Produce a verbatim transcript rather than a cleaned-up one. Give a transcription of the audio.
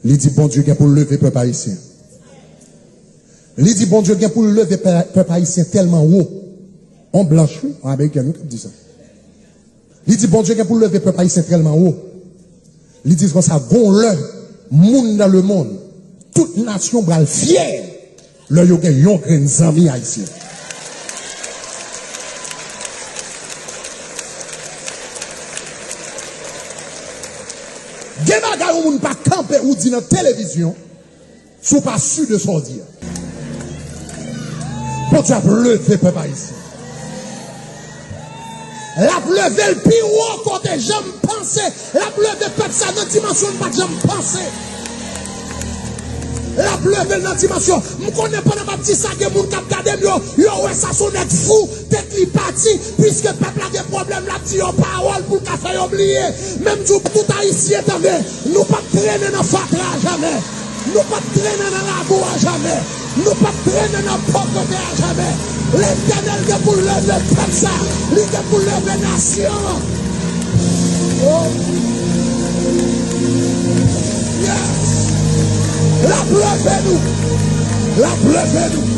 Li di Bondye gen pou l leve pèp ayisyen. Li di Bondye gen pou l leve pè- pèp ayisyen tèlman wo. On blanch, wi, on amerikèn, wi, k ap di sa. Li di Bondye gen pou l leve pèp ayisyen tèlman wo. Li di konsa, gon lè, moun nan lemonn, tout nasyon pral fyè lè yo gen yon grenn zanmi ayisyen. Gen bagay yon moun pa kanpe ou di nan televizyon, si w pa si de sa w di a. Bondye ap leve pèp ayisyen. L ap leve l pi wo kote janm panse. L ap leve pèp sa nan dimansyon n pa t janm panse. L ap leve l nan dimansyon. M konnen pandan m ap di sa, gen moun k ap gade m, yo, yo wè sa se yon nèg fou, tèt li pati, piske pèp la gen pwoblèm, l ap di yo pawòl pou l ka fè yo bliye. Men m di w, tout Ayisyen, tande, nou p ap trennen nan fatra a jamè. Nou p ap trennen nan lagou a jamè. Nou p ap trennen nan povrete a jamè. Letènèl gen pou l leve pèp sa. Li gen pou l leve nasyon an. Oh. Yes. L ap leve nou. L ap leve nou.